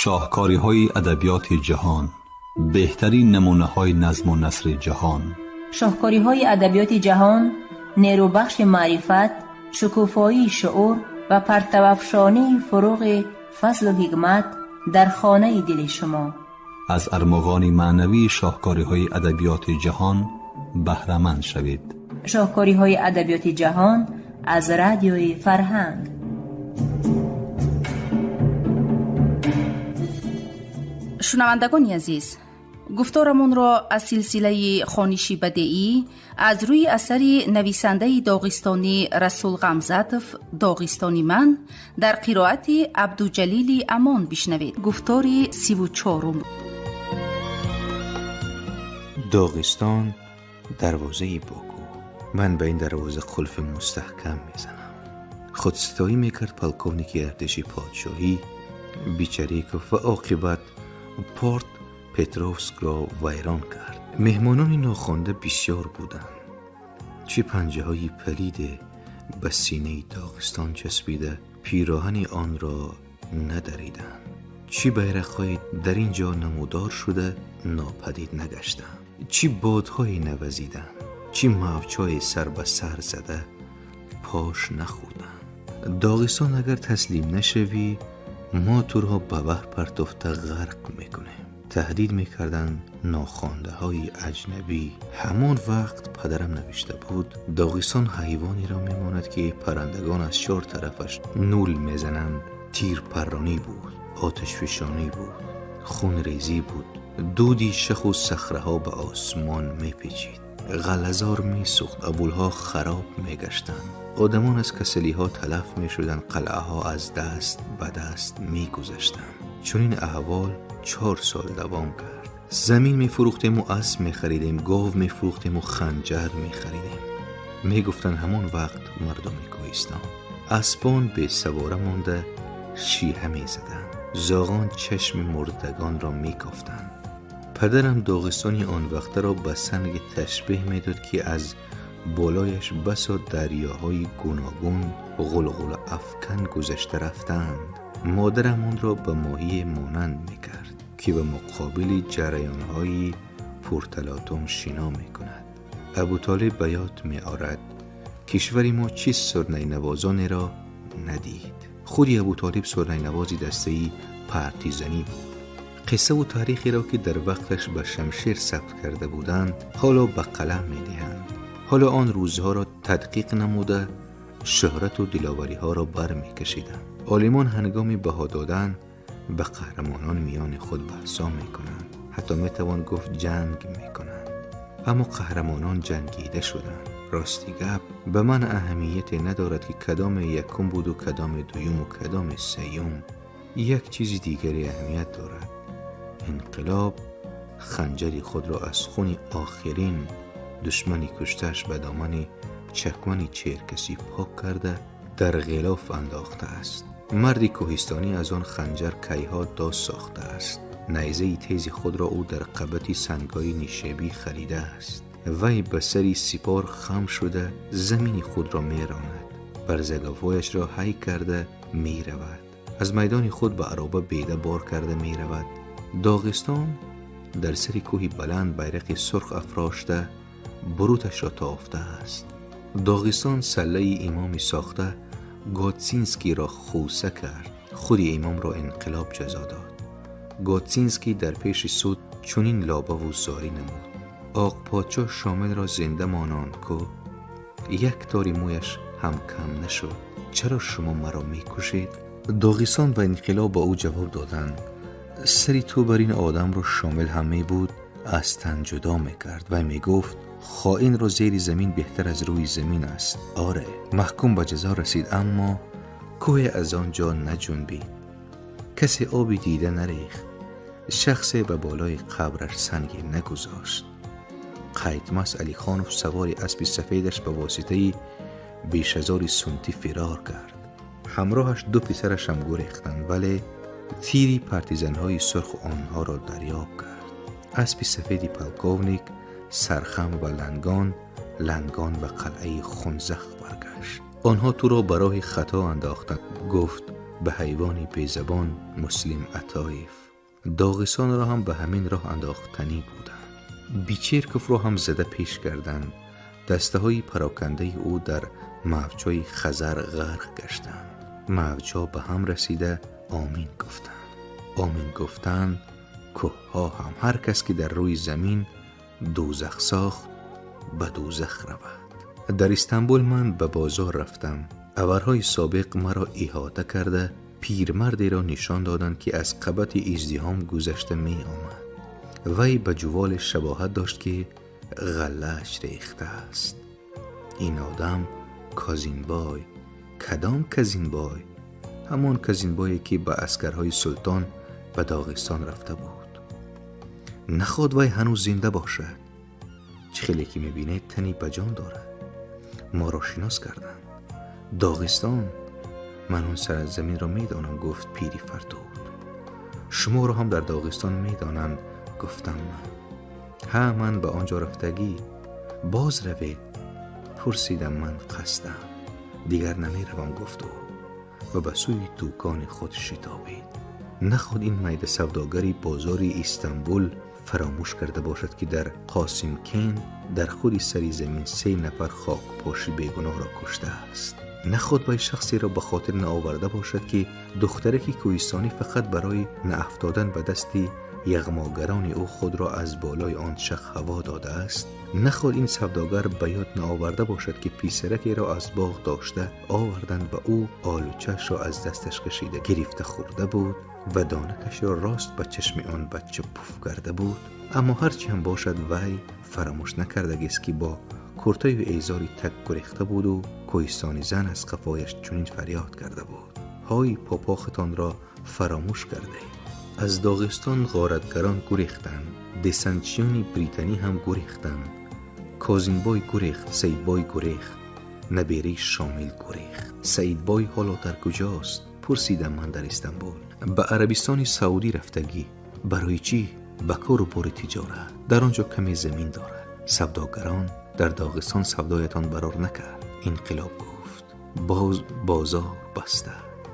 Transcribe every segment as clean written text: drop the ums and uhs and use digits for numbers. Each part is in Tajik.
Шоҳкориҳои адабиёти ҷаҳон, беҳтарин намунаҳои назму насри ҷаҳон. Шоҳкориҳои адабиёти ҷаҳон нерӯбахши маърифат, шукуфоии шуур ва партавафшонии фуруғи фазлу ҳикмат дар хонаи дили шумо. Аз армуғони маънавии шоҳкориҳои адабиёти ҷаҳон баҳраманд шавед. Шоҳкориҳои адабиёти ҷаҳон аз Радиои Фарҳанг. Шунавандагони азиз, гуфторамонро аз силсилаи хониши бадеӣ аз рӯи асари нависандаи доғистонӣ Расул Ғамзатов «Доғистони ман» дар қироати Абдуҷалили Амон бишнавед. Гуфтори 34-ум. Доғистон дарвозаи Боку. Ман ба ин дарвоза қулфи мустаҳкам мезанам. Худситоӣ мекард полковники артиши подшоҳӣ Бичариков ва оқибат Порт Петровскро вайрон кард. Меҳмонони нохонда бисёр буданд. Чӣ панҷаҳои палиде ба синаи Доғистон часпида, пироҳани онро надариданд. Чӣ байрақҳое дар ин ҷо намудор шуда, нопадид нагаштанд. Чӣ бодҳое навазиданд, чӣ мавҷҳое сар ба сар зада пош нахӯрданд. Доғистон, агар таслим нашавӣ, мо туро ба баҳр партофта ғарқ мекунем, таҳдид мекарданд нохондаҳои аҷнабӣ. Ҳамон вақт падарам навишта буд: Доғистон ҳайвонеро мемонад, ки паррандагон аз чор тарафаш нул мезананд. Тирпарронӣ буд, оташфишонӣ буд, хунрезӣ буд. Дуди шаху сахраҳо ба осмон мепечид, ғаллазор месӯхт, абулҳо хароб мегаштанд, одамон аз касалиҳо талаф мешуданд, қалъаҳо аз даст ба даст мегузаштанд. Чунин аҳвол 4 сол давом кард. Замин мефурӯхтему асп мехаридем, гов мефурӯхтему ханҷар мехаридем, мегуфтанд ҳамон вақт мардуми кӯҳистон. Аспон бесавора монда шиҳа мезаданд, зоғон чашми мурдагонро мекофтанд. Падарам Доғистони он вақтаро ба санге ташбеҳ медод, ки аз болояш басо дарёҳои гуногун ғулғулаафкан гузашта рафтаанд. Модарам онро ба моҳие монанд мекард, ки ба муқобили ҷараёнҳои пурталотум шино мекунад. Абутолиб ба ёд меорад: кишвари мо чӣ сурнайнавозонеро надид. Худи Абутолиб сурнайнавози дастаи партизанӣ буд. Қиссаву таърихеро, ки дар вақташ ба шамшер сабт карда буданд, ҳоло ба қалам медиҳанд. Ҳоло он рӯзҳоро тадқиқ намуда, шӯҳрату диловариҳоро бармекашиданд. Олимон ҳангоми баҳо додан ба қаҳрамонон миёни худ баҳсо мекунанд, ҳатто метавон гуфт, ҷанг мекунанд. Аммо қаҳрамонон ҷангида шуданд. Рости гап, ба ман аҳамияте надорад, ки кадоме якум буду кадоме дуюму кадоме сеюм. Як чизи дигаре аҳамият дорад: инқилоб ханҷари худро аз хуни охирин душмани куштааш ба домани чакмани черкасӣ пок карда, дар ғилоф андохтааст. Марди кӯҳистонӣ аз он ханҷар кайҳо дос сохтааст. Найзаи тези худро ӯ дар қабати сангҳои нишебӣ харидааст. Вай ба сари сипор хам шуда, замини худро меронад, барзаговҳояшро ҳай карда меравад, аз майдони худ ба ароба беда бор карда меравад. Доғистон дар сари кӯҳи баланд байрақи сурх афрошта, буруташро тофтааст. Доғистон саллаи имоми сохта Готсинскийро хуса кард. Худи имомро инқилоб ҷазо дод. Готсинский дар пеши суд чунин лобаву зорӣ намуд: «Оқподшоҳ Шомилро зинда монанд ку, як тори мӯяш ҳам кам нашуд. Чаро шумо маро мекушед?» Доғистон ва инқилоб ба ӯ ҷавоб доданд: «Сари ту бар ин одамро Шомил ҳам мебуд, аз тан ҷудо мекард ва мегуфт: хоинро зери замин беҳтар аз рӯи замин аст». Оре, маҳкум ба ҷазо расид, аммо кӯҳе аз он ҷо наҷунбид, касе оби дида нарехт, шахсе ба болои қабраш санге нагузошт. Қайтмас Алихонов савори аспи сафедаш ба воситаи бешазори сунтӣ фирор кард. Ҳамроҳаш ду писарашам гурехтанд, вале тири партизанҳои сурх онҳоро дарёб кард. Аспи сафеди полковник сархам ва лангон лангон ба қалъаи Хунзах баргашт. «Онҳо туро ба роҳи хато андохтанд», гуфт. به حیوان بیزبان مسلم عطایف. داغستان را هم به همین راه انداختنی بودند. بیچرکوف را هم زده پیش کردند. دسته های پراکنده او در موجهای خزر غرق گشتند. موجها به هم رسیده آمین گفتند. آمین گفتند کوه ها هم. هر کس که در روی زمین دوزخ ساخت به دوزخ رود. در استانبول من به بازار رفتم. اورهای سابق مرا احاطه کرده پیرمردی را نشان دادند که از قبط ازدحام گذشته می آمد. وی به جوال شباهت داشت که غله‌اش ریخته است. این آدم کازینبای. کدام کازینبای؟ همان کازینبایی که به عسکرهای سلطان به داغستان رفته بود. نخواد وی هنوز زنده باشد. چه خیلی که میبینید تنی به جان دارد. ما را شناس کردند. داغستان، من آن سرزمین را میدانم، گفت پیری فرتود. شما را هم در داغستان میدانند، گفتم من. ها، من به آنجا رفتگی. باز روید؟ پرسیدم من قصدم. دیگر نمیروم، گفت او و به سوی دوکان خود شتابید. نخواد این میده سوداگری بازار استانبول فراموش کرده باشد که در قاسم کین در خود سری زمین 3 نفر خاک پاشی بیگناه را کشته است. نخواد وی شخصی را به خاطر نآورده باشد که دخترک کوهستانی فقط برای نافتادن به دست یغماگران او خود را از بالای آن شخ هوا داده است. نخواد این سوداگر به یاد نآورده باشد که پیسرکی را از باغ داشته آوردند و او آلوچه‌اش را از دستش کشیده گرفته خورده بود و دانکش را راست به چشم آن بچه پف کرده بود. اما هرچی هم باشد وی فراموش نکرده است که با کرته و ایزاری تک گریخته بود و کوهستانی زن از قفایش چنین فریاد کرده بود: های پاپاختان را فراموش کرده. از داغستان غارتگران گریختند، دسانچیان بریتانی هم گریختند، کازینبای گریخت، سعیدبای گریخت، نبیره شامل گریخت. سعیدبای حالا در کجاست؟ پرسیدم من. در استانبول. به عربستان سعودی رفتگی. برای چی؟ به کار و بار تجارت. در آنجا کمی زمین دارد. سوداگران در داغستان سودایتان برار نکرد. انقلاب گفت. باز بازار بسته.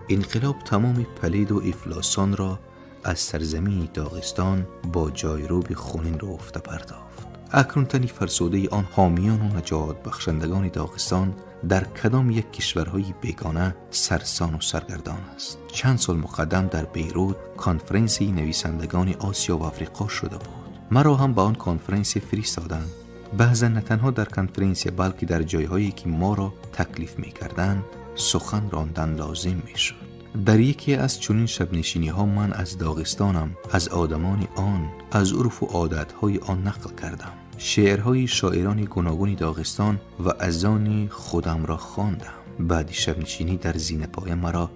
انقلاب تمام پلید و افلاسان را از سرزمین داغستان با جایروب خونین را افته پرداخت. اکنون تنی فرسوده آن حامیان و نجات بخشندگان داغستان در کدام یک کشورهای بیگانه سرسان و سرگردان است. چند سال مقدم در بیروت کنفرانسی نویسندگان آسیا و افریقا شده بود. مرا هم به آن کنفرانس فرستادند. بعضا نه تنها در کنفرانس بلکه در جایهایی که ما را تکلیف می‌کردند سخن راندن لازم می‌شد. در یکی از چنین شبنشینی‌ها من از داغستانم، از آدمان آن، از عرف و عادت‌های آن نقل کردم. شعرهای شاعران گوناگون داغستان و از آن خودم را خواندم. بعد شبنشینی در زینه پایه مرا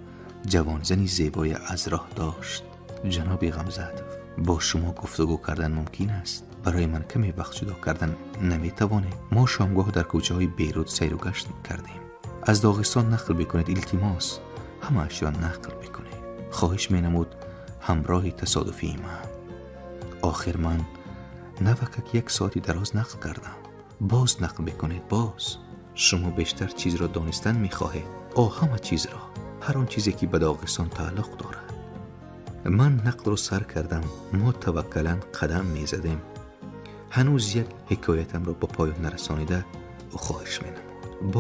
جوانزنی زیبای از راه داشت. جناب غمزد، با شما گفتگو کردن ممکن است؟ برای من کمی وقت جدا کردن نمیتوانید. ما شامگاه در کوچه های بیروت سیر و گشت کردیم. از داغستان نقل بکنید، التماس. همه اش را نقل بکنید. خواهش می نمود همراه تصادفی من. آخر من نوکک 1 ساعتی دراز نقل کردم. باز نقل بکنید، باز. شما بیشتر چیز را دانستن می خواهید. آه، همه چیز را. هر آن چیزی که به داغستان تعلق دارد. من نقل را سر کردم. ما توکلا قدم می زدیم. هنوز یک حکایتم را با پایان نرسانیده او خواهش می نمود.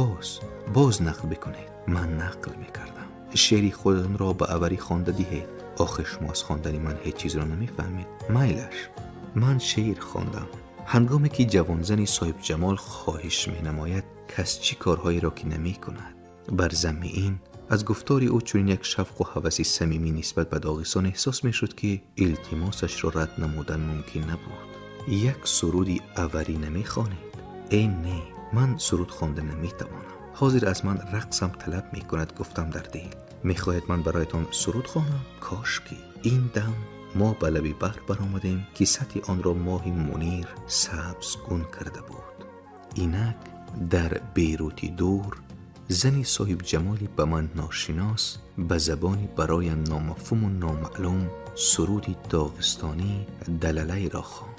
باز نقل بکنید. من نقل می کردم. شعری خودتان را به اوری خوانده دهید. آخر شما از خواندن من هیچ چیز را نمیفهمید. میلش. من شعر خواندم. هنگامی که جوانزنی صاحب جمال خواهش می نماید کس چی کارهایی را که نمی کند. بر ذم این از گفتار او چنین یک شوق و هوس صمیمی نسبت به داغستان احساس می شد که التماسش را رد نمودن ممکن نبود. یک سرودی اوری نمی خوانید. ای نه، من سرود خوانده نمی توانم. حاضر از من رقصم طلب می کند. گفتم در دل، می خواهید من برایتان سرود خوانم؟ کاش که. این دم ما به لب بحر برآمدیم که سطح آن را ماه منیر سبز گون کرده بود. اینک در بیروتی دور زنی صاحب جمالی به من ناشناس به زبانی برایم نامفهوم و نامعلوم سرودی داغستانی دلله را خواند.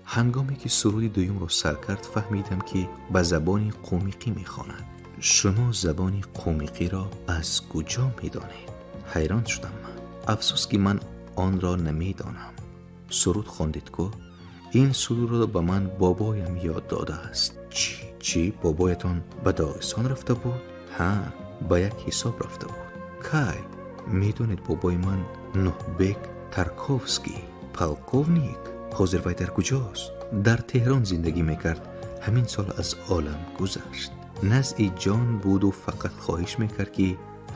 هنگامی که سرود دوم را سر کرد فهمیدم که به زبان قومیقی میخواند. شما زبان قومیقی را از کجا میدانید؟ Ҳайрон шудам ман. Афсӯс, ки ман онро намедонам. Суруд хондед ку? Ин сурудро ба ман бобоям ёд додааст. Чӣ, чӣ, бобоятон ба Доғистон рафта буд? Ҳа, ба як ҳисоб рафта буд. Кай? Медонед, бобои ман Нуҳбек Тарковский, полковник. Ҳозир вай дар куҷост? Дар Теҳрон зиндагӣ мекард. Ҳамин сол аз олам гузашт. Назъи ҷон буду фақат хоҳиш мекард, ки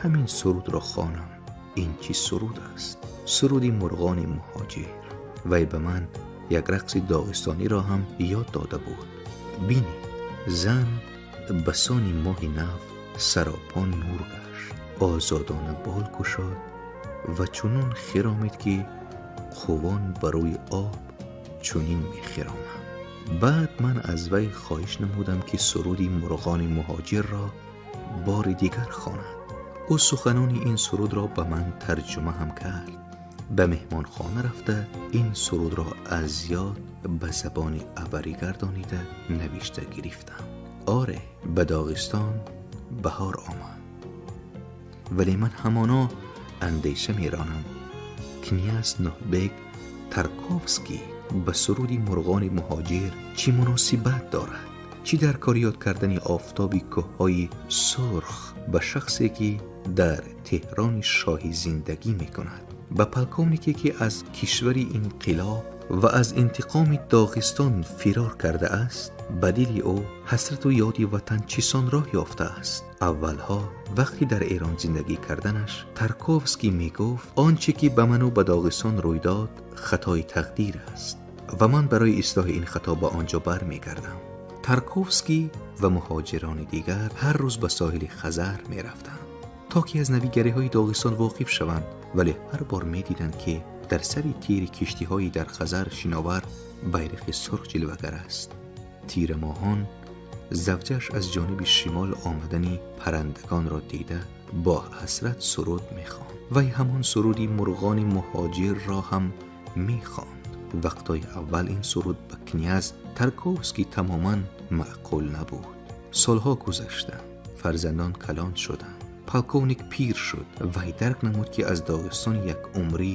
ҳамин сурудро хонам. Ин чӣ суруд аст? Суруди мурғони муҳоҷир. Вай ба ман як рақси доғистониро ҳам ёд дода буд. Бинед, зан ба сони моҳи нав саропо нур гашт, озодона бол кушод ва чунон хиромид, ки қувон ба рӯи об чунин мехироманд. Баъд ман аз вай хоҳиш намудам, ки суруди мурғони муҳоҷирро бори дигар хонад. Ӯ суханони ин сурудро ба ман тарҷума ҳам кард. Ба меҳмонхона рафта, ин сурудро аз ёд ба забони аварӣ гардонида навишта гирифтам. Оре, ба Доғистон баҳор омад, вале ман ҳамоно андеша меронам: князь Нуҳбек Тарковский ба суруди мурғони муҳоҷир чӣ муносибат дорад? Чӣ дар кор ёд кардани офтоби кӯҳҳои сурх ба шахсе, ки дар Теҳрони шоҳӣ зиндагӣ мекунад, ба полковнике, ки аз кишвари инқилоб ва аз интиқоми Доғистон фирор кардааст, ба дили ӯ ҳасрату ёди ватан чисон роҳ ёфтааст? Аввалҳо, вақте дар Эрон зиндагӣ карданаш, Тарковский мегуфт: он чӣ ки ба ману ба Доғистон рӯй дод, хатои тақдир аст ва ман барои ислоҳи ин хато ба он ҷо бармегардам. Тарковский ва муҳоҷирони дигар ҳар рӯз ба соҳили Хазар мерафтанд, то ки аз навигариҳои Доғистон воқиф шаванд, вале ҳар бор медиданд, ки дар сари тири киштиҳои дар Хазар шиновар байрақи сурх ҷилвагар аст. Тирамоҳон завҷааш аз ҷониби шимол омадани паррандагонро дида, бо ҳасрат суруд мехонд. Вай ҳамон суруди мурғони муҳоҷирро ҳам мехонд. Вақтҳои аввал ин суруд ба князь Тарковский тамоман маъқул набуд. Солҳо гузаштанд, фарзандон калон шуданд, полковник пир шуд. Вай дарк намуд, ки аз Доғистони як умрӣ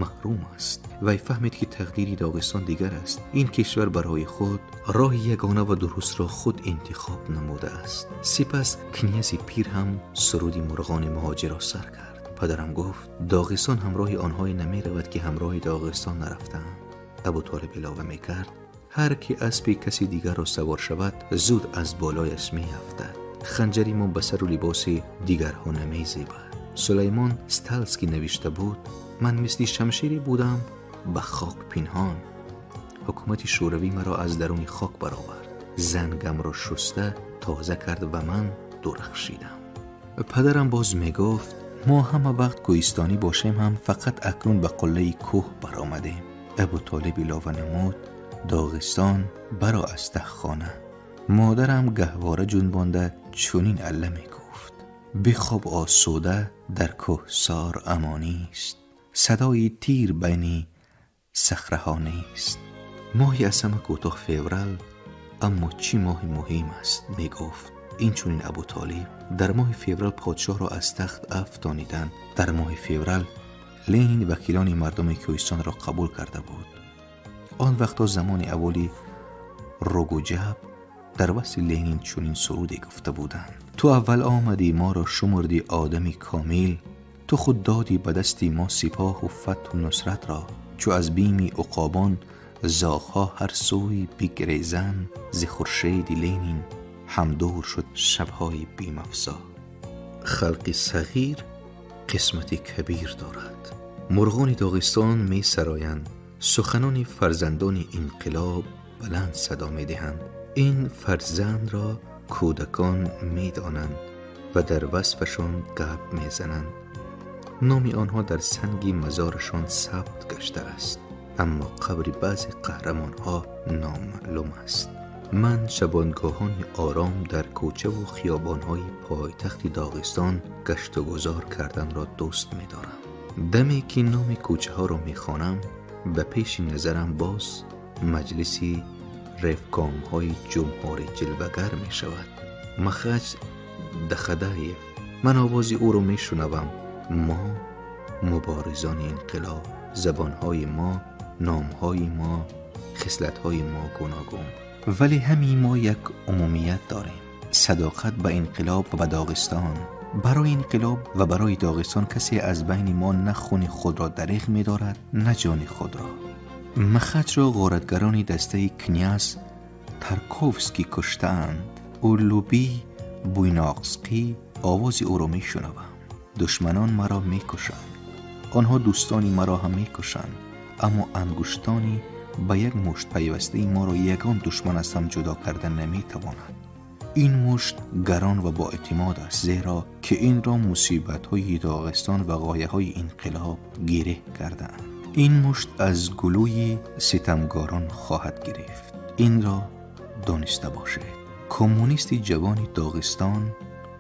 маҳрум аст. Вай фаҳмид, ки тақдири Доғистон дигар аст. Ин кишвар барои худ роҳи ягона ва дурустро худ интихоб намудааст. Сипас князи пир ҳам суруди мурғони муҳоҷирро сар кард. Падарам гуфт: Доғистон ҳамроҳи онҳое намеравад, ки ҳамроҳи Доғистон нарафтаанд. Абутолиб илова мекард: ҳар ки аспи каси дигарро савор шавад, зуд аз болояш меафтад. Ханҷари мо ба сару либоси дигарҳо намезебад. Сулаймон Сталский навишта буд: ман мисли шамшере будам ба хок пинҳон, ҳукумати шӯравӣ маро аз даруни хок баровард, зангамро шуста тоза кард ва ман дурахшидам. Падарам боз мегуфт: мо ҳама вақт кӯҳистонӣ бошем ҳам, фақат акнун ба қуллаи кӯҳ баромадем. Абутолиб илова намуд: Доғистон, баро аз таҳхона. Модарам гаҳвора ҷунбонда чунин алла мегуфт: бихоб осуда, дар кӯҳсор амонист, садои тир байни сахраҳо нест. Моҳи аз ҳама кӯтоҳ феврал, аммо чӣ моҳи муҳим аст, мегуфт инчунин Абутолиб. Дар моҳи феврал подшоҳро аз тахт афтониданд. Дар моҳи феврал Ленин вакилони мардуми кӯҳистонро қабул карда буд. Он вақтҳо, замони аввали ругуҷаб, дар васфи Ленин чунин суруде гуфта буданд: ту аввал омадӣ, моро шумурдӣ одами комил, ту худ додӣ ба дасти мо сипоҳу фатҳу нусратро. Чу аз бими уқобон зоғҳо ҳар сӯй бигрезанд, зи хуршеди Ленин ҳамдур шуд шабҳои бимафзо. Халқи сағир қисмати кабир дорад. Мурғони Доғистон месароянд, суханони фарзандони инқилоб баланд садо медиҳанд. Ин фарзандро кӯдакон медонанд ва дар васфашон гап мезананд. Номи онҳо дар санги мазорашон сабт гаштааст, аммо қабри баъзе қаҳрамонҳо номаълум аст. Ман шабонгоҳони ором дар кӯчаву хиёбонҳои пойтахти Доғистон гаштугузор карданро дӯст медорам. Даме ки номи кӯчаҳоро мехонам, ба пеши назарам боз маҷлиси ревкомҳои ҷумҳурӣ ҷилвагар мешавад. Махаҷ Дахадаев, ман овози ӯро мешунавам. Мо Муборизони инқилоб. Забонҳои мо, номҳои мо, хислатҳои мо гуногун, вале ҳамаи мо як умумият дорем: садоқат ба инқилоб ва ба Доғистон. Барои инқилоб ва барои Доғистон касе аз байни мо на хуни худро дареғ медорад, на ҷони худро. Махачро ғоратгарони дастаи князь Тарковский куштаанд. Уллубӣ Буйноқсқӣ, овози ӯро мешунавам. Душманон маро мекушанд, онҳо дӯстони маро ҳам мекушанд, аммо ангуштони ба як мушт пайвастаи моро ягон душман аз ҳам ҷудо карда наметавонад. Ин мушт гарон ва боэътимод аст, зеро ки инро мусибатҳои Доғистон ва ғояҳои инқилоб гиреҳ кардаанд. Ин мушт аз гулӯи ситамгорон хоҳад гирифт. Инро дониста бошед. Коммунисти ҷавони Доғистон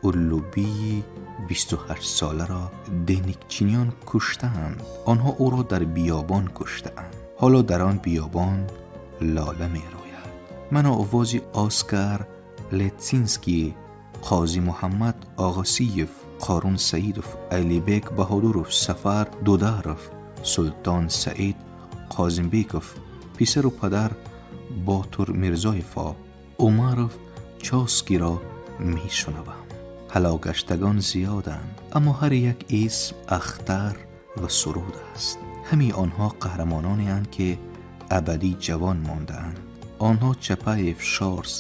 Уллубии 28-соларо деникчиниён куштаанд. Онҳо ӯро дар биёбон куштаанд. Ҳоло дар он биёбон лола мерӯяд. Ман овози Оскар Летсинский, Қози Муҳаммад Оғосиев, Қорун Саидов, Алибек Баҳодуров, Сафар Дударов, Султон Саид Қозимбеков, писару падар Ботур Мирзоевҳо, Умаров Чоскиро мешунавам. Ҳалокгаштагон зиёданд, аммо ҳар як исм ахтар ва суруд аст. Ҳамаи онҳо қаҳрамононеанд, ки абадӣ ҷавон мондаанд. Онҳо Чапаев, Шорс,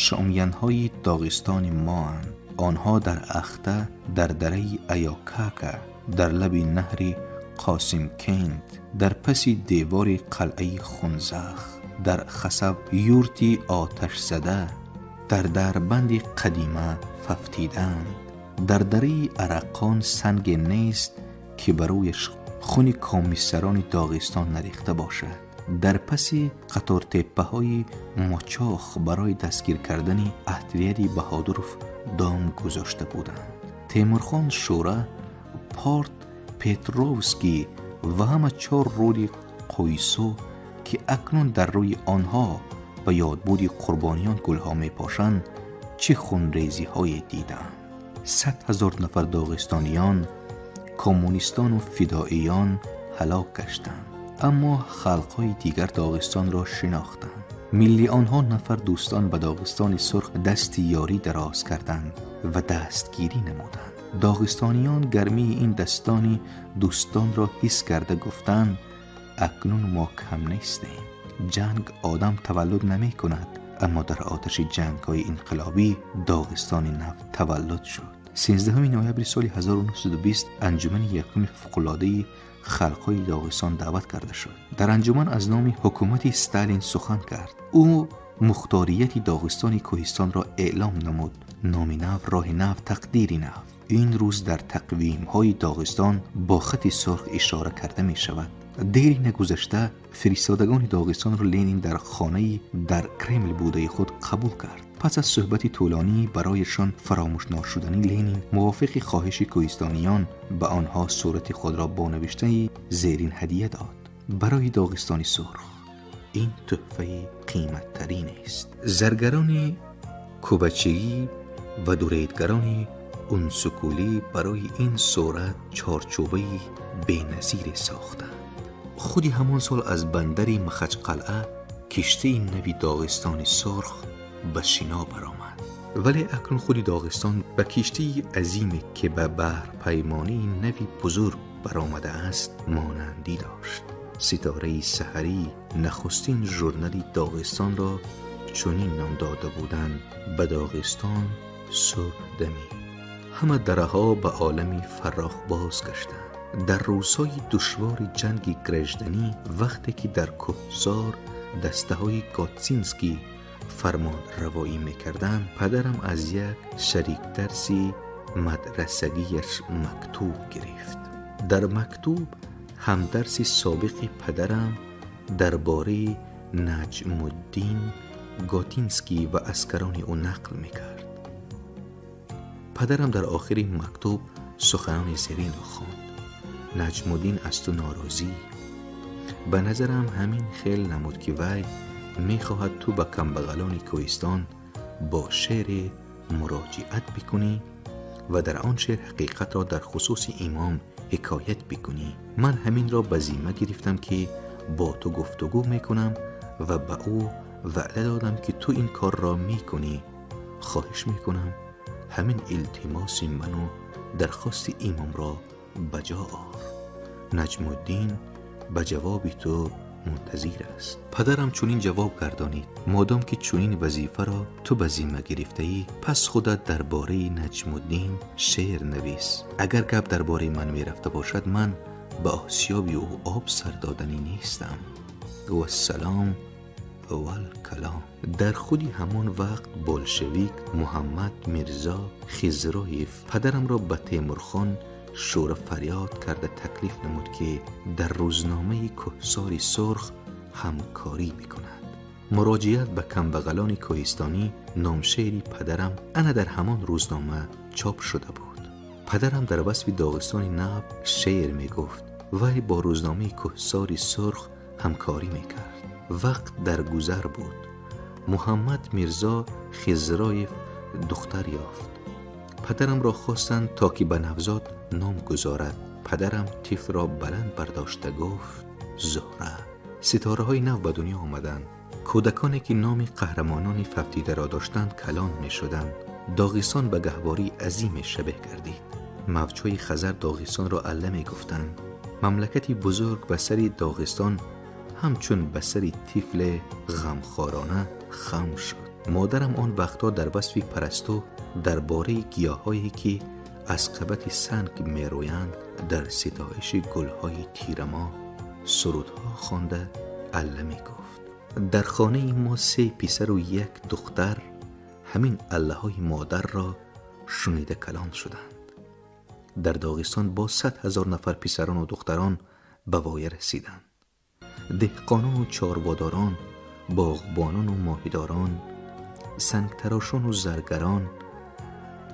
шомянҳои Доғистони моанд. Онҳо дар Ахта, дар дараи Аёкака, дар лаби наҳри Қосимкент, дар паси девори қалъаи Хунзах, дар Хасаб юрти оташзада, дар дарбанди қадима фавтидаанд. Дар дараи Араққон санге нест, ки ба рӯяш хуни комиссарони Доғистон нарехта бошад. Дар паси қатортеппаҳои Мочох барои дастгир кардани отряди Баҳодуров дом гузошта буданд. Темурхон Шӯра, Порт Петровский ва ҳама чор рӯди Қӯйсу, ки акнун дар рӯи онҳо ба ёдбуди қурбониён гулҳо мепошанд, чӣ хунрезиҳое дидаанд. 100 000 нафар доғистониён, коммунистону фидоиён ҳалок гаштанд, аммо халқҳои дигар Доғистонро шинохтанд. Миллионҳо нафар дӯстон ба Доғистони Сурх дасти ёрӣ дароз карданд ва дастгирӣ намуданд. Доғистониён гармии ин дастони дӯстонро ҳис карда гуфтанд: акнун мо кам нестем. Ҷанг одам таваллуд намекунад, аммо дар оташи ҷангҳои инқилобӣ Доғистони нав таваллуд шуд. 13 ноябри соли 1920 анҷумани якуми фавқулодаи халқҳои Доғистон даъват карда шуд. Дар анҷуман аз номи ҳукумати Сталин сухан кард. Ӯ мухторияти Доғистони кӯҳистонро эълом намуд. Номи нав, роҳи нав, тақдири нав. Ин рӯз дар тақвимҳои Доғистон бо хати сурх ишора карда мешавад. Дери нагузашта фиристодагони Доғистонро Ленин дар хонаи дар Кремл будаи худ қабул кард. Пас аз суҳбати тӯлонӣ барояшон фаромӯшношуданӣ, Ленин мувофиқи хоҳиши кӯҳистониён ба онҳо сурати худро бо навиштаи зерин ҳадия дод: барои Доғистони Сурх ин тӯҳфаи қиматтарин аст. Заргарони кӯбачигӣ ва дуредгарони унсукулӣ барои ин сурат чорчӯбаи беназире сохтанд. Худи ҳамон сол аз бандари Махачқалъа киштии нави Доғистони Сурх ба шино баромад. Вале акнун худи Доғистон ба киштии азиме, ки ба баҳрпаймонии нави бузург баромадааст, монандӣ дошт. Ситораи саҳарӣ, нахустин журнали Доғистонро чунин ном дода буданд: ба Доғистон субҳ дамид. Ҳама дараҳо ба олами фаррох бозгаштанд. Дар рӯзҳои душвори ҷанги гражданӣ, вақте ки дар кӯҳзор дастаҳои Готсинский фармонравоӣ мекарданд, падарам аз як шарикдарси мадрасагиаш мактуб гирифт. Дар мактуб ҳамдарси собиқи падарам дар бораи Наҷмуддин Готинский ва аскарони ӯ нақл мекард. Падарам дар охири мактуб суханони зеринро хонд: Наҷмуддин аз ту норозӣ. Ба назарам ҳамин хел намуд, ки вай мехоҳад ту ба камбағалони кӯҳистон бо шеъре муроҷиат бикунӣ ва дар он шеър ҳақиқатро дар хусуси имом ҳикоят бикунӣ. Ман ҳаминро ба зимма гирифтам, ки бо ту гуфтугӯ мекунам ва ба ӯ ваъда додам, ки ту ин корро мекунӣ. Хоҳиш мекунам, ҳамин илтимоси ману дархости имомро ба ҷо ор. Наҷмуддин ба ҷавоби ту мунтазир аст. Падарам чунин ҷавоб гардонид: модом ки чунин вазифаро ту ба зимма гирифтаӣ, пас худат дар бораи Наҷмуддин шеър навис. Агар гап дар бораи ман мерафта бошад, ман ба осиёби ӯ об сар доданӣ нестам. Вассалом валкалом. Дар худи ҳамон вақт болшевик Муҳаммад Мирзо Хизроев падарамро ба Темурхон шӯра фарёд карда таклиф намуд, ки дар рӯзномаи Кӯҳсори Сурх ҳамкорӣ мекунад. Муроҷиат ба камбағалони кӯҳистонӣ номшеъри падарам ана дар ҳамон рӯзнома чоп шуда буд. Падарам дар васфи Доғистони Нав шеър мегуфт, вай бо рӯзномаи Кӯҳсори Сурх ҳамкорӣ мекард. Вақт дар гузар буд. Муҳаммад Мирзо Хизроев духтар ёфт. Падарамро хостанд, то ки ба навзод ном гузорад. Падарам тифлро баланд бардошта гуфт: Зуҳра. Ситораҳои нав ба дунё омаданд. Кӯдаконе ки номи қаҳрамонони фавтидаро доштанд, калон мешуданд. Доғистон ба гаҳвории азиме шабеҳ гардид. Мавҷҳои Хазар Доғистонро алла мегуфтанд. Мамлакати бузург ба сари Доғистон ҳамчун ба сари тифле ғамхорона хам шуд. Модарам он вақтҳо дар васфи парасту, дар бораи гиёҳҳое ки аз қабати санг мерӯянд, дар ситоиши гулҳои тирамоҳ сурудҳо хонда алла мегуфт. Дар хонаи мо се писару як духтар ҳамин аллаҳои модарро шунида калон шуданд. Дар Доғистон боз 100 000 нафар писарону духтарон ба воя расиданд. Деҳқонону чорводорон, боғбонону моҳидорон, сангтарошону заргарон,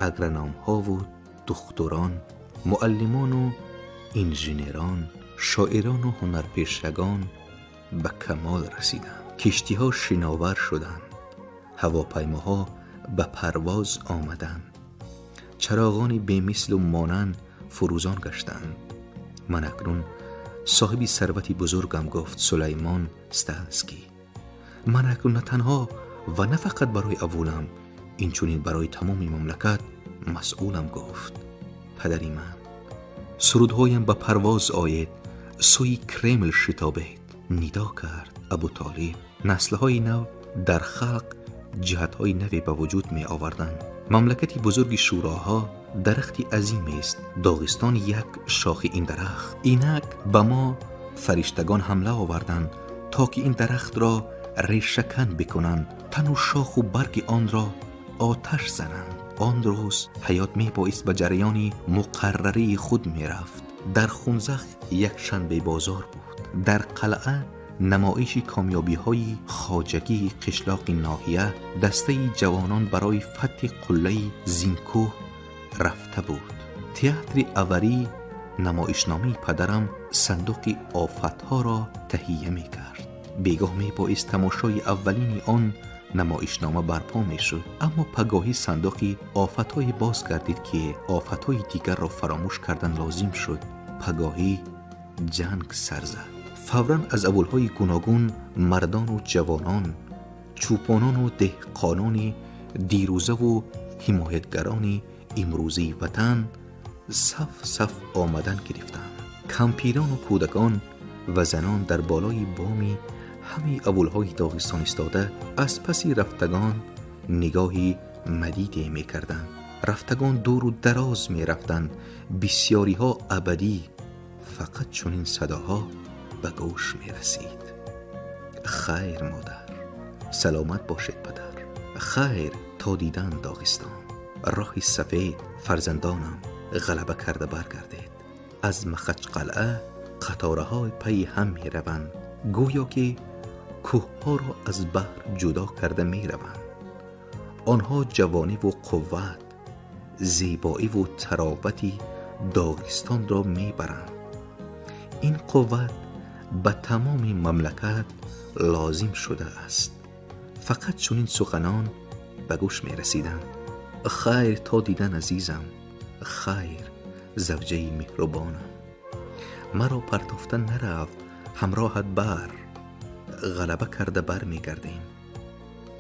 агрономҳову духтурон, муаллимону инженерон, шоирону ҳунарпешагон ба камол расиданд. Киштиҳо шиновар шуданд, ҳавопаймоҳо ба парвоз омаданд, чароғони бемислу монанд фурӯзон гаштанд. Ман акнун соҳиби сарвати бузургам, гуфт Сулаймон Сталский. Ман акнун на танҳо ва на фақат барои авулам, инчунин барои тамоми мамлакат масъулам, гуфт падари ман. Сурудҳоям, ба парвоз оед, сӯи Кремл шитобед, нидо кард Абутолиб. Наслҳои нав дар халқ ҷиҳатҳои наве ба вуҷуд меоварданд. Мамлакати бузурги шӯроҳо дарахти азимест, Доғистон як шохи ин дарахт. Инак ба мо фариштагон ҳамла оварданд, то ки ин дарахтро решакан бикунанд, тану шоху барги онро оташ зананд. Он рӯз ҳаёт мебоист ба ҷараёни муқаррарии худ мерафт. Дар Хунзах якшанбебозор буд. Дар қалъа намоиши комёбиҳои хоҷагии қишлоқи ноҳия, дастаи ҷавонон барои фатҳи қуллаи Зинкӯҳ рафта буд. Театри аварӣ намоишномаи падарам Сандуқи офатҳоро таҳия мекард. Бегоҳ мебоист тамошои аввалини он намоишнома барпо мешуд, аммо пагоҳӣ сандуқи офатҳое боз гардид, ки офатҳои дигарро фаромӯш кардан лозим шуд. Пагоҳӣ ҷанг сар зад. Фавран аз авулҳои гуногун мардону ҷавонон, чӯпонону деҳқонони дирӯзаву ҳимоятгарони имрӯзии ватан саф саф омадан гирифтанд. Кампирону кӯдакон ва занон дар болои боми ҳамаи авулҳои Доғистон истода, аз паси рафтагон нигоҳи мадиде мекарданд. Рафтагон дуру дароз мерафтанд, бисьёриҳо абадӣ. Фақат чунин садоҳо ба гӯш мерасид: «Хайр, модар, саломат бошед, падар, хайр, то дидан, Доғистон, роҳи сафед, фарзандонам, ғалаба карда баргардед». Аз Махачқалъа қатораҳои пайи ҳам мераванд, гӯё ки кӯҳҳоро аз баҳр ҷудо карда мераванд. Онҳо ҷавониву қувват, зебоиву таровати Доғистонро мебаранд. Ин қувват ба тамоми мамлакат лозим шудааст. Фақат чунин суханон ба гӯш мерасиданд: «Хайр, то дидан, азизам, хайр, завҷаи меҳрубонам». Маро партофта нарав, ҳамроҳат бар. Ғалаба карда бармегардем.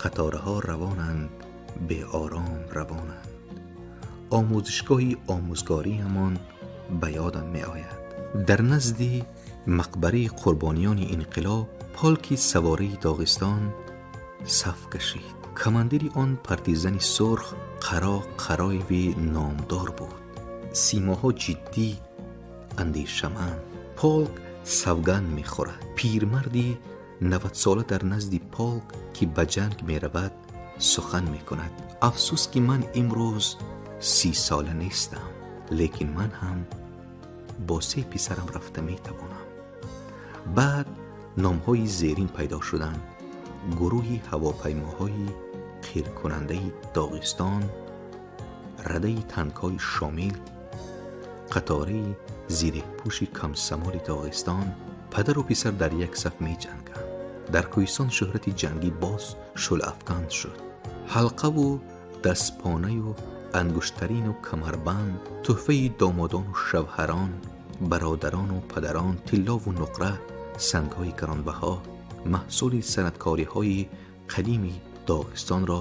Қатораҳо равонанд, беором равонанд. Омӯзишгоҳи омӯзгориамон ба ёдам меояд. Дар назди мақбараи қурбониёни инқилоб полки савораи Доғистон саф кашид. Командири он партизани сурх Қаро Қароеви номдор буд. Симоҳо ҷиддӣ, андешаманд. Полк савганд мехӯрад. Пирмарди 90сола дар назди полк, ки ба ҷанг меравад, сухан мекунад. Афсӯс, ки ман имрӯз 30сола нестам, лекин ман ҳам бо се писарам рафта метавонам. Баъд номҳои зерин пайдо шуданд: гурӯҳи ҳавопаймоҳои қиркунандаи Доғистон, радаи танкҳои Шомил, қатораи зиреҳпӯши комсомоли Доғистон. Падару писар дар як саф меҷанганд. Дар кӯҳистон шӯҳрати ҷангӣ боз шӯлаафканд шуд. Ҳалқаву дастпонаю ангуштарину камарбанд, тӯҳфаи домодону шавҳарон, бародарону падарон, тиллову нуқра, сангҳои гаронбаҳо, маҳсули санъаткориҳои қадими Доғистонро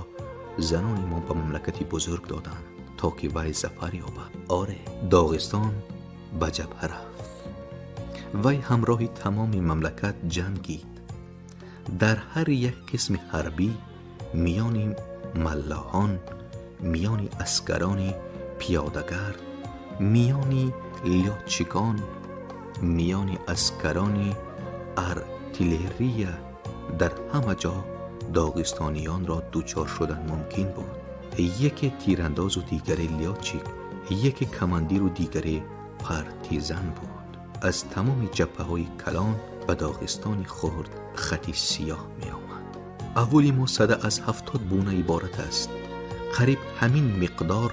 занони мо ба мамлакати бузург доданд, то ки вай зафар ёбад. Оре, Доғистон ба ҷабҳа рафт. Вай ҳамроҳи тамоми мамлакат ҷангид. Дар ҳар як қисми ҳарбӣ, миёни маллоҳон, миёни аскарони пиёдагард, миёни лётчикон, миёни аскарони артиллерия, дар ҳама ҷо доғистониёнро дучор шудан мумкин буд. Яке тирандозу дигаре лётчик, яке командиру дигаре партизан буд. Аз тамоми ҷабҳаҳои калон ба Доғистони хурд хати сиёҳ меомад. Аввали мо сада аз 70 буна иборат аст. Қариб ҳамин миқдор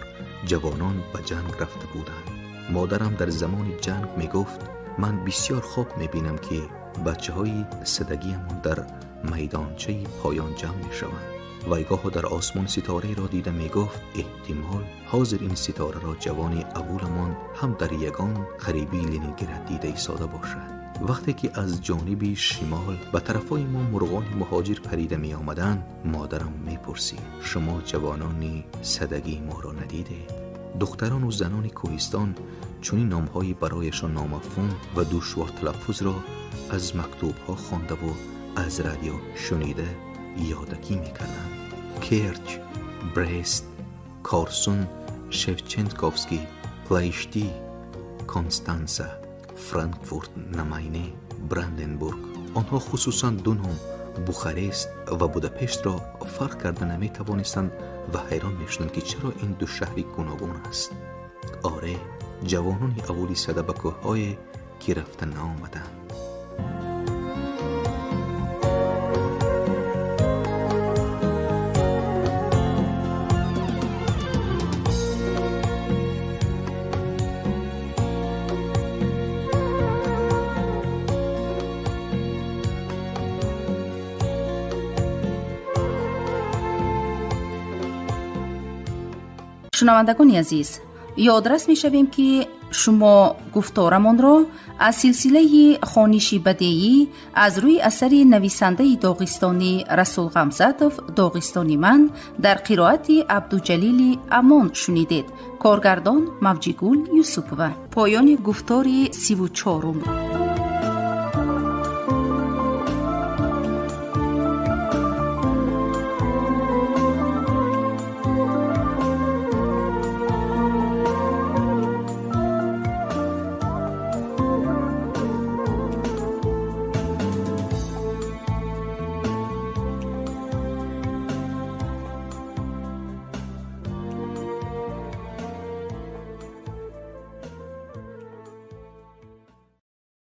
ҷавонон ба ҷанг рафта буданд. Модарам дар замони ҷанг мегуфт: ман бисёр хоб мебинам, ки бачаҳои садагиамон дар майдончаи поён ҷамъ мешаванд. Вай гоҳо дар осмон ситораеро дида мегуфт: эҳтимол ҳозир ин ситораро ҷавони аввуламон ҳам дар ягон қарибии Ленинград дида истода бошад. Вақте ки аз ҷониби шимол ба тарафҳои мо мурғони муҳоҷир парида меомаданд, модарам мепурсид: шумо ҷавонони садагии моро надидед? Духтарону занони кӯҳистон чунин номҳои барояшон номафҳум ва душворталаффузро аз мактубҳо хондаву аз радио шунида ёдакӣ мекарданд. Керч, Брест, Корсун, Шевченковский, Плоешти, Констанса, Франкфурт на Майне, Бранденбург. Онҳо хусусан ду ном, Бухарест ва Будапештро, фарқ карда наметавонистанд ва ҳайрон мешуданд, ки чаро ин ду шаҳри гуногун аст. Оре, ҷавонони аввули сада ба кӯҳҳое ки рафта наомаданд. Шунавандагони азиз, ёдрас мешавем, ки шумо гуфторамонро аз силсилаи хониши бадеӣ аз рӯи асари нависандаи доғистонӣ Расул Ғамзатов «Доғистони ман» дар қироати Абдуҷалили Амон шунидед. Коргардон Мавҷигул Юсупова. Поёни гуфтори 34-ум.